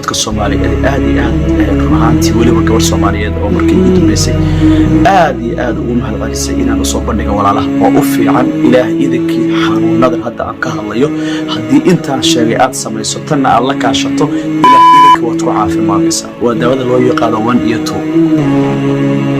Dadka Soomaaliyeed aad iyo aad, run ahaantii, weliba gabar Soomaaliyeed oo markii ugu dambeysay aad iyo aad ugu mahadcelisay inaan usoo bandhiga walaalaha oo u fiican. Ilaah idankii, xanuunadan hadda aan ka hadlayo, haddii intaan sheegay aad samayso, tanna aad la kaashato, Ilaah idankii waad ku caafimaadaysaa. Waa daawada loo yaqaano 1 iyo 2.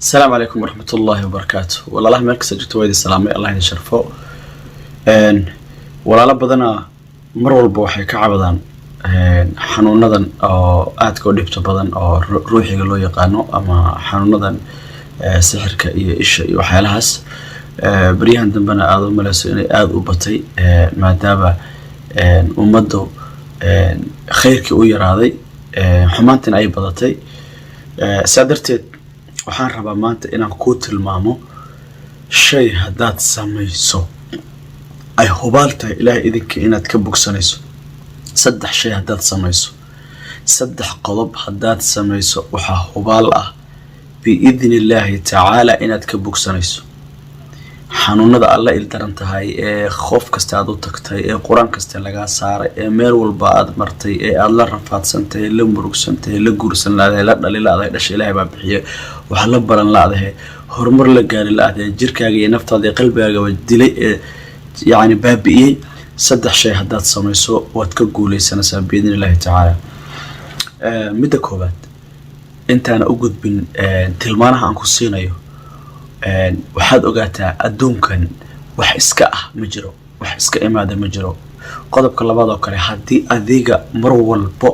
Asalaamu calaykum waraxmat ullaahi wabarakaatu. Walaalaha meel kasta jirto, waa idin salaamay. Allah idin sharfo. Walaalo badana mar walba waxay ka cabadaan xanuunadan oo aadka u dhibto badan oo ruuxiga loo yaqaano ama xanuunadan sixirka iyo isha iyo waxyaalahaas. Baryahan dambena aada u maleyso inay aada u batay, maadaama ummaddu khayrkii u yaraaday, xumaantina ay badatay. Saa darteed waxaan rabaa maanta inaan kuu tilmaamo shay haddaad samayso ay hubaal tahay Ilaahay idinka inaad ka bogsanayso. Saddex shay haddaad samayso, saddex qodob haddaad samayso, waxaa hubaal ah biidni illaahi tacaala inaad ka bogsanayso xanuunada aad la ildaran tahay, ee qof kasta aad u tagtay, ee Qur-aan kasta lagaa saaray, ee meel walba aad martay, ee aada la rafaadsantahay, la murugsantahay, la guursan laadahay, la dhali laadahay. Dhasha Ilaahay baa bixiye. Wax la baran laadahay, horumar la gaari laadahay, jirkaaga iyo naftaada iyo qalbigaagaba dilay ee yacni baabi'iyey. Saddex shay haddaad samayso, waad ka guuleysanaysaa biidni illaahi tacaala. Midda koowaad, intaana u gudbin tilmaanaha aan ku siinayo, waxaad ogaataa adduunkan wax iska ah ma jiro, wax iska imaada ma jiro. Qodobka labaad oo kale, haddii adiga mar walbo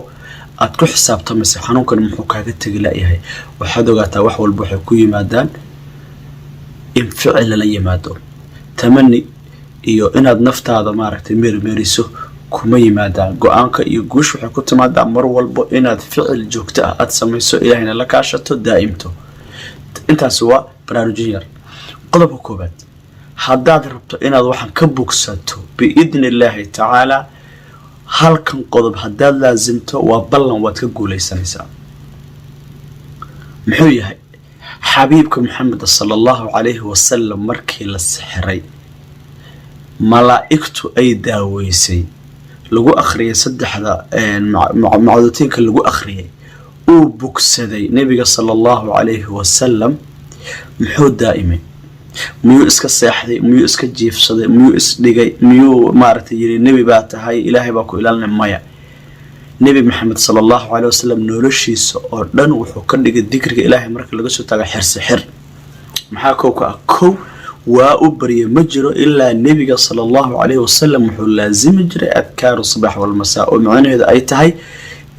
aad ku xisaabtamaysa xanuunkan muxuu kaaga tegi layahay, waxaad ogaataa wax walba waxay ku yimaadaan in ficil lala yimaado. Tamani iyo inaad naftaada maaragtay meermeeriso kuma yimaadaan. Go-aanka iyo guush waxay ku timaadaa mar walbo inaad ficil joogto ah aada samayso, Ilaahayna la kaashato, daa'imto. Intaasi waa baraarujin yar. Qodobka koowaad, haddaad rabto inaad waxaan ka bogsato biidni illaahi tacaala, halkan qodob haddaad laasimto, waa ballan, waad ka guuleysanaysaa. Muxuu yahay? Xabiibka Maxamed sala allahu calayhi wasalam markii la sixiray, malaa'igtu ay daaweysay, lagu akhriyay saddexda macduutiinka lagu akhriyay, uu bogsaday nebiga sala allahu calayhi wasalam, muxuu daa'imay? Miyuu iska seexday? Miyuu iska jiifsaday? Miyuu isdhigay? Miyuu maaragtay yiri, "Nebi baa tahay, Ilaahay baa ku ilaalinay"? Maya. Nebi Maxamed sala allahu caleyh wasalam noloshiisa oo dhan wuxuu ka dhigay dikriga Ilaahay marka laga soo tago xirsi xir. Maxaa kow ka ah? Kow, waa u barya ma jiro ilaa nebiga sala allahu calayhi wasalam wuxuu laasimi jiray adkaaru sabax walmasaa, oo macnaheedu ay tahay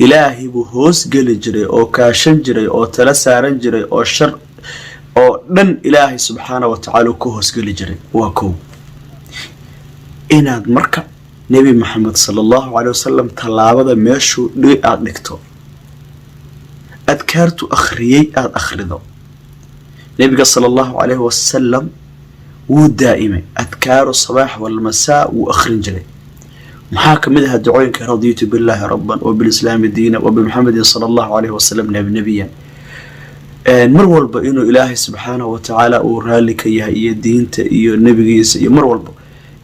Ilaahay buu hoos geli jiray oo kaashan jiray oo tala saaran jiray oo shar oo dhan Ilaahay subxaana wa tacaala ku hoosgeli jiray. Waa kow, inaad marka Nebi Maxamed sala allahu caleyh wasalam tallaabada meeshuu dhigay aada dhigto, adkaartu akhriyey aada akhrido. Nebiga sala allahu calayhi wasalam wuu daa'imay adkaaru sabaax walmasaa, wuu akhrin jiray. Maxaa kamid ahaa dacooyinka? "Radiitu billaahi rabban wa bilislaami diina wa bimuxamedin sala allahu calayhi wasalam nebiyan." Mar walba inuu Ilaahay subxaanahu wa tacaala uu raalli ka yahay iyo diinta iyo nebigiisa iyo mar walba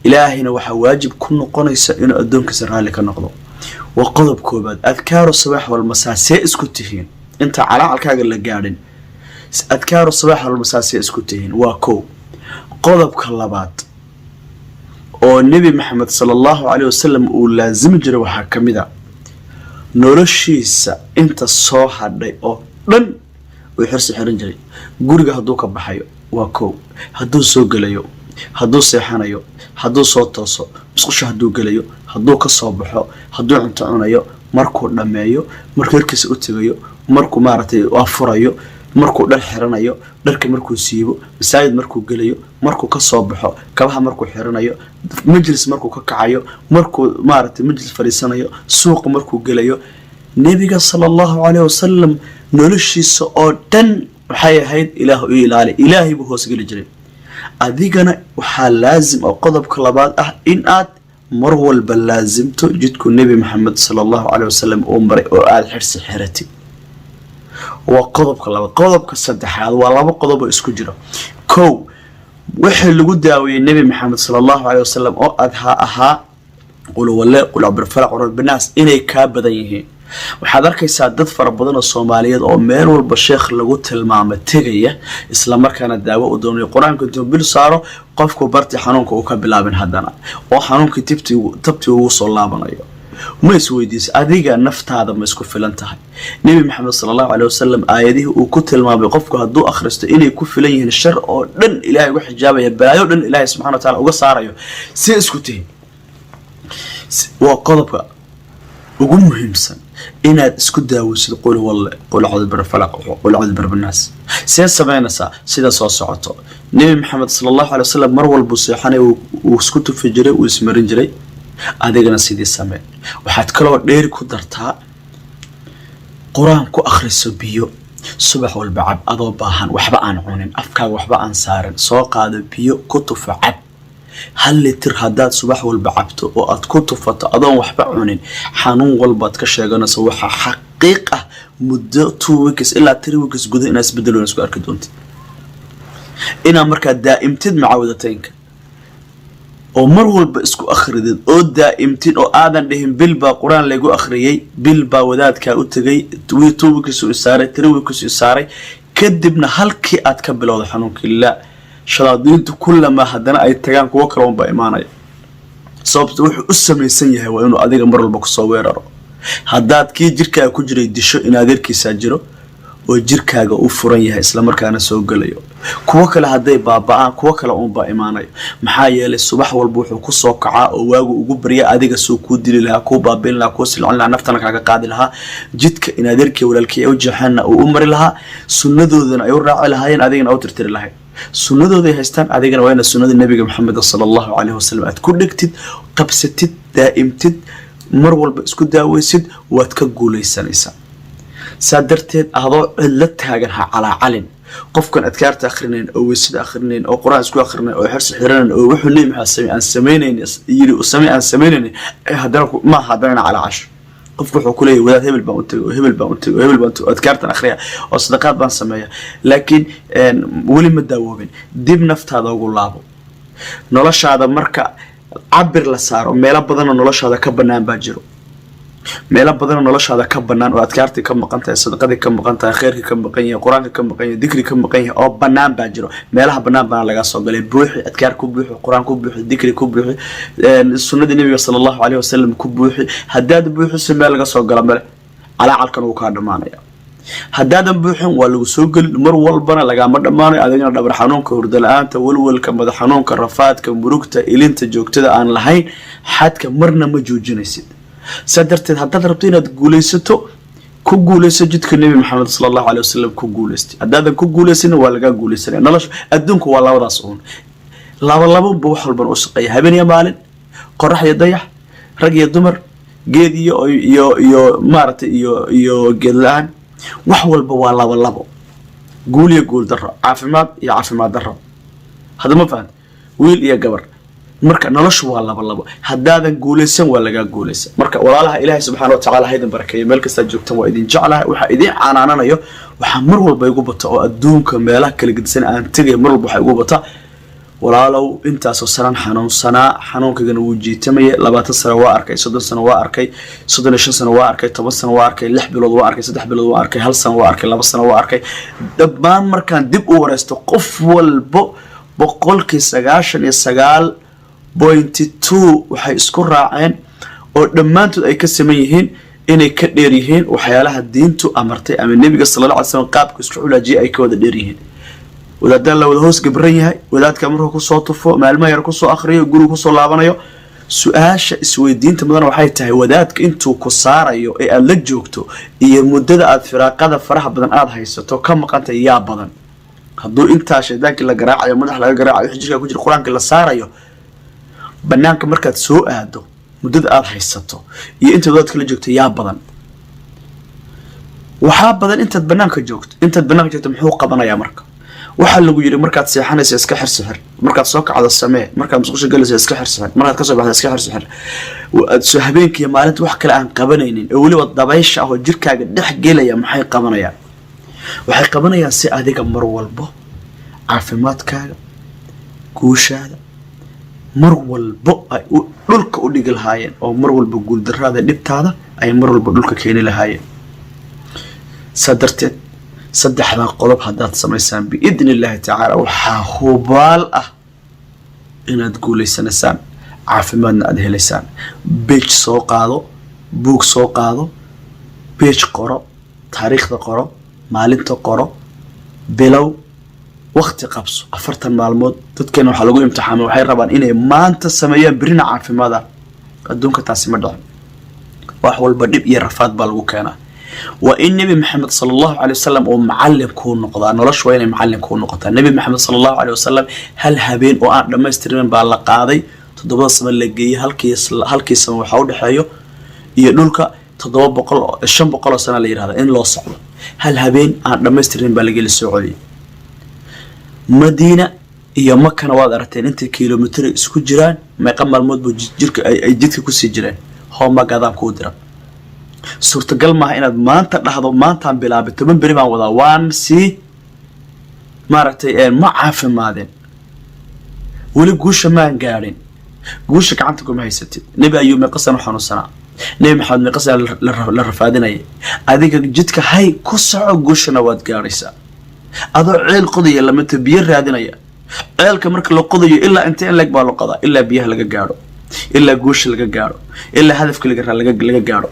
Ilaahayna waxaa waajib ku noqonaysa inuu addoonkiisa raalli ka noqdo. Waa qodob koobaad, adkaaru sabaax walmasaa. See isku tihiin inta calaacalkaaga la gaadhin? Adkaaru sabaax walmasaa see isku tihiin? Waa kow. Qodobka labaad oo Nebi Maxamed sala allahu caleyh wasalam uu laasimi jiray waxaa ka mid a noloshiisa inta soo hadhay oo dhan uu xirsi xiran jiray. Guriga hadduu ka baxayo, waa kow, hadduu soo gelayo. Hadduu seexanayo, hadduu soo tooso, musqusha hadduu gelayo, hadduu ka soo baxo, hadduu cunto cunayo, markuu dhammeeyo, markuu herkiisa u tegayo, markuu maaragtay afurayo, markuu dhar xiranayo, dharka markuu siibo, masaajid markuu gelayo, markuu ka soo baxo, kabaha markuu xiranayo, majlis markuu ka kacayo, markuu maaragtay majlis fadhiisanayo, suuqa markuu gelayo. Nebiga sala Allahu caleyhi wasalam noloshiisa oo dhan waxay ahayd "Ilaah u ilaali", Ilaahay buu hoosgeli jiray. Adigana waxaa laasim oo qodobka labaad ah in aad mar walba laasimto jidku Nebi Maxamed sala Allahu caleyhi wasalam uu maray oo aada xirsi xiratid. Waa qodobka labaad. Qodobka saddexaad waa laba qodob oo isku jiro. Kow, wixii lagu daaweeyey Nebi Maxamed sala Allahu caleyhi wasalam oo adhaa ahaa qulwalle, qul cabirfalaq, binaas, inay kaa badan yihiin. Waxaad arkaysaa dad fara badan oo Soomaaliyeed oo meel walba sheekh lagu tilmaamo tegaya, islamarkaana daawo u doonayo. Qur-aanka intuu bil saaro, qofku barti xanuunka uu ka bilaabin haddana, oo xanuunkii tibti tabti ugu soo laabanayo. Ma isweydiisa adiga naftaada ma isku filan tahay? Nebi Maxamed sala Allahu caleyhi wasalam aayadihii uu ku tilmaamay qofku hadduu akhristo inay ku filan yihiin, shar oo dhan Ilaahay uga xijaabaya, balaayo dhan Ilaahay subxana wa tacala uga saarayo, see isku tihin? Waa qodobka ugu muhiimsan inaad isku daaweysid qul walle, qul acuudu birfalaq, qul acuudu birbinaas. See samaynaysaa? Sida soo socoto. Nebi Maxamed sala Allahu alay wasalam mar walbuu seexanay wuu isku tufi jiray, wuu ismarin jiray. Adigana sidii samee. Waxaad kaloo dheeri ku dartaa qur-aan ku akhriso, biyo subax walba cab adoo baahan, waxba aan cunin, afkaaga waxba aan saarin. Soo qaado biyo, ku tufo, cab. 1 litir haddaad subax walba cabto oo aad ku tufato adoon waxba cunin, xanuun walbaad ka sheeganayso, waxaa xaqiiq ah muddo 2 weeks ilaa 3 weeks guda inaad isbedel weyn isku arki doontid. Inaad markaa daa'imtid macaawadateynka oo mar walba isku akhridid oo daa'imtid, oo aadan dhihin "Bil baa qur-aan laygu akhriyey, bil baa wadaadkaa u tegay, 2 weeks u isaaray, 3 weeks u isaaray", kadibna halkii aad ka bilowda xanuunkii. La shadaadiintu kullamaa haddana ay tagaan, kuwo kale unbaa imaanaya. Sababta wuxuu u samaysan yahay waa inuu adiga mar walba kusoo weeraro. Haddaad kii jirkaaga ku jiray disho, in adeerkiisaa jiro oo jirkaaga u furan yahay, islamarkaana soo gelayo. Kuwo kale hadday baaba-aan, kuwo kale uunbaa imaanayo. Maxaa yeelay, subax walba wuxuu kusoo kacaa oo waagu ugu barya adiga soo kuu dili lahaa, kuu baabiin lahaa, kuu silcin lahaa, naftana kaaga qaadi lahaa. Jidka in adeerkii walaalkii ay u jeexeenna uu u mari lahaa, sunnadoodana ay u raaci lahaayeen, adigana u tirtiri lahayd. Sunnadooday haystaan, adigana waa inaad sunnada Nebiga Maxamed sala Allahu caleyhi wasalam aad ku dhegtid, qabsatid, daa'imtid, mar walba isku daaweysid. Waad ka guulaysanaysaa. Saa darteed, adoo cidla taagan ha calaacalin. Qofkan adkaarta akhrinayn oo weysada akhrinayn oo qur-aan isku akhrinayn oo xirsi xiranayn oo wuxuu Nebi Maxamed samey aan samaynayn yiri samey aan samaynayn, haddana maaha haddana ina calaacasho. Qofku wuxuu kuleeyahay "Wadaad hebel baan u tegay, oo hebel baan u tegay, oo hebel baan u tegay, oo adkaartan akhriya, oo sadaqaad baan sameeya, laakiin weli ma daawoobin." Dib naftaada ugu laabo. Noloshaada marka cabir la saaro, meelo badanoo noloshaada ka bannaan baa jiro, meelo badanoo noloshaada ka bannaan oo adkaartii ka maqan tahay, sadaqadii ka maqan tahay, khayrkii ka maqan yahay, qur-aanka ka maqan yahay, dikri ka maqan yahay, oo bannaan baa jiro. Meelaha bannaan baana lagaa soo galay. Buuxi, adkaar ku buuxi, qur-aan ku buuxi, dikri ku buuxi, sunnadii Nebiga sala Allahu caleyhi wasalam ku buuxi. Haddaad buuxiso, meel laga soo gala male, calaacalkan wuu kaa dhammaanaya. Haddaadan buuxin, waa lagu soo gelin mar walbana, lagaama dhammaanayo. Adigana dhabar xanuunka, hurdo la-aanta, walwalka, madax xanuunka, rafaadka, murugta, ilinta joogtada aan lahayn xadka marna ma joojinaysid. Saa darteed, haddaad rabto inaad guulaysato, ku guulayso jidka Nebi Maxamed sala Allahu alay wasalam. Ku guulaystay, haddaadan ku guulaysanin, waa lagaa guulaysanaya. Nolosha adduunku waa labadaas uun, laba labanba wax walban u shaqeeya: habeen iyo maalin, qorax iyo dayax, rag iyo dumar, geed iyo maaragtay iyo geed la-aan. Wax walba waa laba labo: guul iyo guul darro, caafimaad iyo caafimaad darro. Hadda ma fahant? Wiil iyo gabar. Marka noloshu waa laba labo. Haddaadan guulaysan, waa lagaa guulaysan. Marka walaalaha, Ilaahay subxaana watacala haydin barakeeyo. Meel kastaad joogtaan waa idin jeclahay. Waxaa idin canaananayo, waxaa mar walba igu bata oo adduunka meelaha kala gedisan aan tegaya mar walba waxaa igu bata: "Walaalow, intaasoo sanaan xanuunsanaa, xanuunkaygana wuu jiitamaya. 20 sano waa arkay, 30 sano waa arkay, 35 sano waa arkay, 10 sano waa arkay, 6 bilood waa arkay, 3 bilood waa arkay, hal sano waa arkay, 2 sano waa arkay." Dhammaan markaan dib u wareysto qof walbo, 99.2% waxay isku raaceen oo dhammaantood ay ka saman yihiin inay ka dheer yihiin waxyaalaha diintu amartay ama Nebiga sala La alay slam qaabka isku culaajiyay ay ka wada dheer yihiin. Wadaadaan la wada hoos gabran yahay. Wadaadka markuu kusoo tufo, maalmaha yar kusoo akriyo, guriga kusoo laabanayo. Su-aasha isweydiinta mudan waxay tahay: wadaadka intuu ku saarayo ee aada la joogto iyo muddada aada firaaqada faraha badan aada haysato ka maqantay, yaa badan? Hadduu intaa shaydaankii la garaacayo, madax laga garaacayo, wixii jirkaa ku jira Qur-aankii la saarayo, banaanka markaad soo aado, muddada aada haysato iyo intaad wadaadka la joogto, yaa badan? Waxaa badan intaad banaanka joogto. Intaad banaanka joogto muxuu qabanayaa? Marka waxaa lagu yidhi: markaad seexanaysa iska xir sixir, markaad soo kacdo samee, markaad musqusha galaysa iska xir sixir, markaad kasoo baxda iska xir sixir. Soo habeenkiiyo maalinta wax kale aan qabanaynin oo weliba dabaysha ah oo jirkaaga dhex gelaya, maxay qabanayaan? Waxay qabanayaan si adiga mar walbo caafimaadkaaga, guushaada mar walbo ay dhulka u dhigi lahaayeen, oo mar walba guuldaraada, dhibtaada ay mar walba dhulka keeni lahaayeen. Saa darteed, saddexdaa qodob haddaad samaysaan, biidni Illaahi tacaala, waxaa hubaal ah inaad guulaysanaysaan, caafimaadna aada helaysaan. Page soo qaado, buug soo qaado, page qoro, taariikhda qoro, maalinta qoro, bilow, wakti qabso, 40 maalmood. Dadkeena waxaa lagu imtixaamay, waxay rabaan inay maanta sameeyaan, berina caafimaada. Adduunka taasi ma dhicin. Wax walba dhib iyo rafaad baa lagu keenaa. Waa in Nebi Maxamed sala Allahu calay wasalam uu macallin kuu noqdaa. Noloshu waa inay macallin kuu noqotaa. Nebi Maxamed sala Allahu calay wasalam hal habeen oo aan dhammaystirmin baa la qaaday, toddobada sama la geeyey. Halkii sama waxaa u dhexeeyo iyo dhulka 700, 500 oo sana la yihahda in loo socdo. Hal habeen aan dhammaystirmin baa lageli, soo celiyey. Madiina iyo Makana waad aragteen intay kilomitr isku jiraan. Meeqa maalmood buu jirka ay jidka kusii jireen? Hoomagaadaan kuu dira. Suurtagal maaha inaad maanta dhahdo: "Maantaan bilaabay, 10 beri baan wadaa, waan sii maaragtay, ma caafimaadeen weli, guusha maan gaadhin." Guusha gacanta kuma haysatid. Nebi Ayuu meeqa sano xanuunsanaa? Nebi Maxamed meeqa sana la rafaadinayay? Adiga jidka hay, ku soco, guushana waad gaadhaysaa. Adoo ceel qodaya lamata biyo raadinaya. Ceelka marka la qodayo, ilaa intee in leeg baa la qodaa? Ilaa biyaha laga gaadho, ilaa guusha laga gaadho, ilaa hadafka laga gaadho.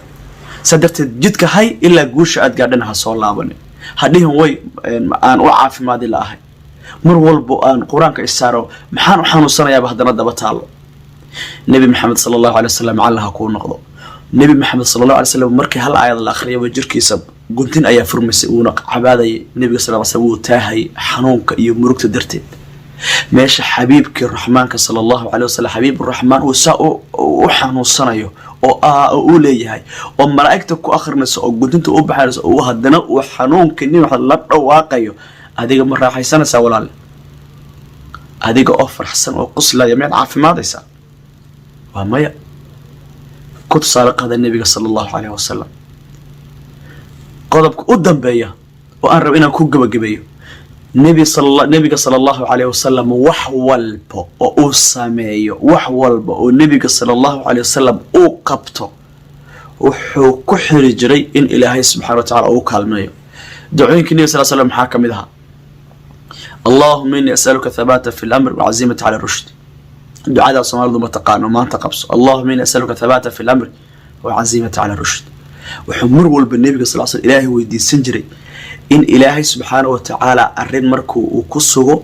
Saa darteed, jidka hay ilaa guusha aad gaadhana, ha soo laabanin. Ha dhihin: "Way aan u caafimaadi la ahay, mar walbo aan Qur-aanka isaaro maxaan u xanuunsanayaaba?" Haddana daba taalo. Nebi Maxamed sala Allahu alay wasalam macallin ha kuu noqdo. Nebi Maxamed sala Allahu alay slam markii hal aayad la akhriyaba, jirkiisa guntin ayaa furmaysay, wuuna cabaadayay. Nebiga sal ly slam wuu taahayay xanuunka iyo murugta darteed. Meesha xabiibkii Raxmaanka sala Allahu calay wasalam, xabiiburaxmaan, uu saa u xanuunsanayo oo oo u leeyahay oo malaa'igta ku akhrinayso oo guntinta u baxayso, oo haddana uu xanuunka nin wax la dhawaaqayo, adiga ma raaxaysanaysaa, walaale? Adiga oo faraxsan oo qoslaya miyaad caafimaadaysaa? Waa maya. Ku tusaale qaada Nebiga sala Allahu caleyhi wasalam. Qodobka u dambeeya oo aan rabo inaan ku gabagabeeyo: nebiga sala Allahu caleyhi wasalam wax walba oo uu sameeyo, wax walba oo nebiga sala Allahu caleyhi wasalam uu qabto, wuxuu ku xiri jiray in Ilaahay subxana wa tacala uu kaalmeeyo. Dacooyinkii nebiga sal slam maxaa ka mid ahaa? "Allahuma ini asaluka thabaata fi lamr wacazimata cala rushd." Ducadaa Soomaalidu ma taqaano, maanta qabso. "Allahuma ini asaluka thabaata fi lamri wacazimata cala rushd." Wuxuu mar walba nebiga sal sl Ilaahay weydiisan jiray in Ilaahay subxaana wa tacaala arrin markuu uu ku sugo,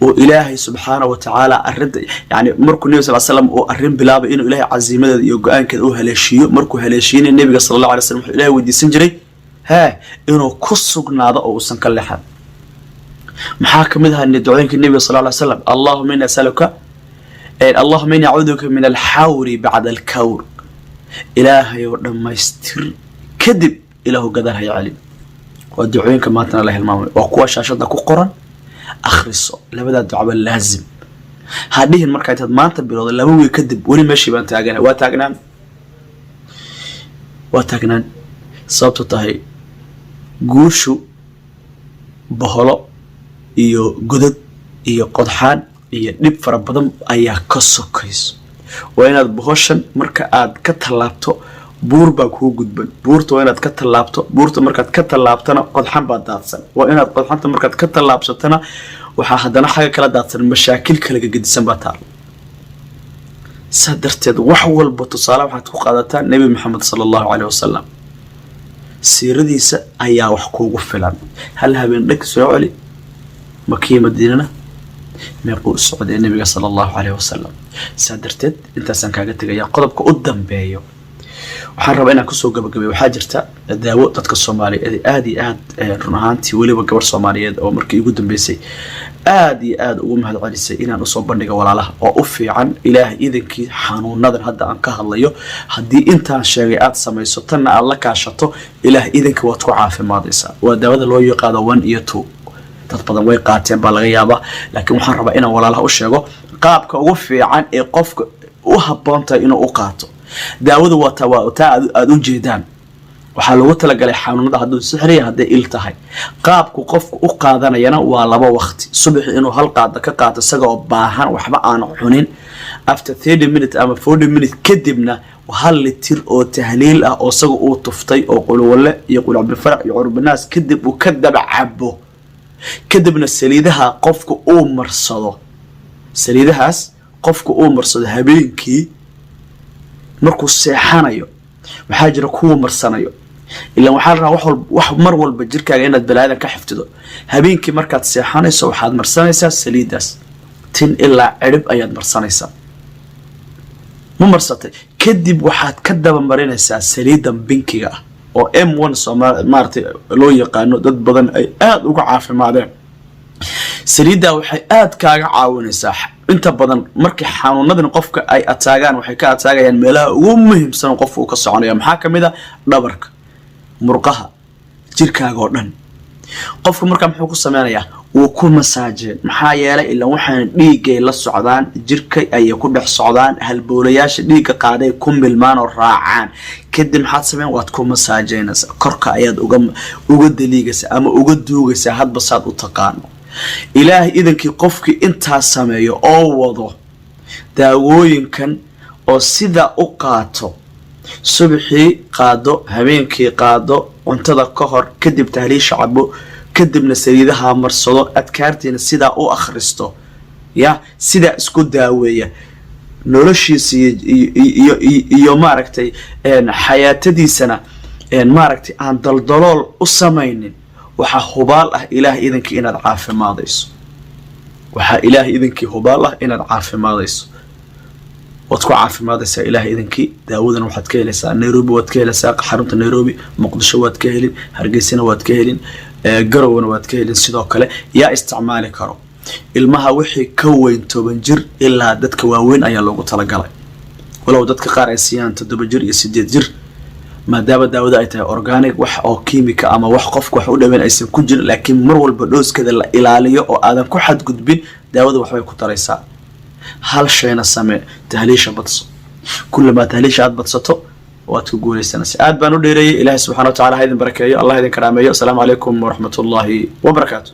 oo Ilaahay subxaana wa tacaala arrinta, yani markuu nebiga sal slam uu arrin bilaabay, inuu Ilaahay casiimadeeda iyo go-aankeeda u haleeshiiyo. Markuu haleeshiinay, nebiga sala Allahu alay slam wuxuu Ilahay weydiisan jiray hee inuu ku sugnaado oo uusan ka leexan. Maxaa kamid ahaa ducooyinka nebiga sal ly slam? "Allahuma ini asaluka, allahuma ini acuuduka min alxawri bacda alkawr." Ilaahay oo dhammaystir kadib, Ilaahu gadaal haya celin. Waa ducooyinka maantana la hilmaamay, waa kuwa shaashada ku qoran. Akhriso labadaa ducaba, laazim. Ha dhihin markaa intaad maanta bilowda, 2 wiig kadib weli meeshii baan taagana. Waa taagnaan, waa taagnaan. Sababto tahay, guushu boholo iyo godad iyo qodxaan iyo dhib fara badan ayaa ka sokayso. Waa inaad bohoshan marka aad ka tallaabto, buur baa kuu gudban. Buurta waa inaad ka tallaabto. Buurta markaad ka tallaabtana, qodxan baa daadsan. Waa inaad qodxanta markaad ka tallaabsatana, waxaa haddana xagga kala daadsan, mashaakil kala gedisan baa taal. Saa darteed, wax walba tusaale waxaad ku qaadataa Nebi Maxamed sala Allahu caleyh wasalam. Siiradiisa ayaa wax kuugu filan. Hal habeen dheg soo celi. Makiya Madiinana meequu u socday Nabiga sala Allahu caleyhi wasalam? Saa darteed intaasaan kaaga tegaya. Qodobka u dambeeyo waxaan rabaa inaan kusoo gabagabeyo: waxaa jirta daawo dadka Soomaaliyeed aada iyo aad, run ahaantii, weliba gabar Soomaaliyeed oo markii igu dambeysay aada iyo aada ugu mahad celisay inaan usoo bandhigo walaalaha, oo u fiican Ilaah idankii xanuunadan hadda aan ka hadlayo. Haddii intaan sheegay aada samayso, tanna aada la kaashato, Ilaah idankii waad ku caafimaadaysaa. Waa daawada loo yaqaano one iyo two. Dad badan way qaateen baa laga yaabaa, laakiin waxaan rabaa inaan walaalaha u sheego qaabka ugu fiican ee qofka u habboon tahay inuu u qaato daawadu. Waa taa aada u jeedaan. Waxaa loogu talagalay xanuunada, hadduu sixriya, hadday il tahay. Qaabku qofku u qaadanayana waa laba waqti: subaxi inuu hal qaado ka qaato isagoo baahan, waxba aan cunin. After 30 minute ama 40 minute kadibna hal litir oo tahliil ah oo isaga uu tuftay oo qulwalle iyo qulcbifarac iyo curbinaas kadib uu ka daba cabo. Kadibna saliidaha qofka uu marsado, saliidahaas qofka uu marsado habeenkii markuu seexanayo. Waxaa jira kuwa marsanayo, ilaan waxaa la rabaa wax walba, wax mar walba jirkaaga inaad balaadan ka xifdido. Habeenkii markaad seexanayso waxaad marsanaysaa saliiddaas, tin ilaa cidhib ayaad marsanaysaa. Ma marsatay? Kadib waxaad ka daba marinaysaa saliiddan pinkiga ah oo M1 sooma maaratay loo yaqaano, dad badan ay aada uga caafimaadeen. Saliiddaa waxay aada kaaga caawinaysaa. Inta badan markii xanuunadan qofka ay ataagaan, waxay ka ataagayaan meelaha ugu muhiimsan qofka uu ka soconaya. Maxaa ka mid a? Dhabarka, murqaha, jirkaaga oo dhan. Qofka markaa muxuu ku sameynayaa? Wuu ku masaajeen. Maxaa yeelay, ilaan waxaan dhiiggay la socdaan, jirka ayay ku dhex socdaan, halbowlayaasha dhiigga qaaday ku milmaan oo raacaan. Kadib maxaad sameyn? Waad ku masaajeynaysaa, korka ayaad uga daliigaysaa ama uga duugaysaa, hadba saad u taqaano. Ilaahay idankii, qofkii intaas sameeyo oo wado daawooyinkan oo sidaa u qaato, subaxii qaado, habeenkii qaado, cuntada ka hor, kadib tahliisha cabo, kadibna saliidaha marsado, adkaartiina sidaa u akhristo, ya sidaa isku daaweeya, noloshiisa iyo maaragtay xayaatadiisana maaragtay aan daldalool u samaynin, waxaa hubaal ah Ilaah idankii inaad caafimaadayso. Waxaa Ilaah idankii hubaal ah inaad caafimaadayso. Waad ku caafimaadaysaa Ilaah idankii. Daawadan waxaad ka helaysaa Nairobi, waad ka helaysaa xarunta Nairobi, Muqdisho waad ka helin, Hargeysana waad ka helin, Garowna waad ka helin. Sidoo kale yaa isticmaali karo? Ilmaha wixii ka weyn 10 jir ilaa dadka waaweyn ayaa loogu talagalay, walow dadka qaar ay siiyaan 7 jir iyo 8 jir, maadaama daawada ay tahay organic, wax oo kiimika ama wax qofka wax u dhaweyn aysan ku jirin. Laakiin mar walba dhooskeeda la ilaaliyo oo aadan ku xadgudbin, daawada waxbay ku taraysaa. Hal shayna samee: tahliisha badso. Kullamaa tahliisha aad badsato, waad ku guuleysanaysa. Aad baan u dheereeyey. Ilaahay subxana wa tacala ha idin barakeeyo, Allah idin karaameeyo. Asalaamu calaykum waraxmat ullaahi wabarakaatu.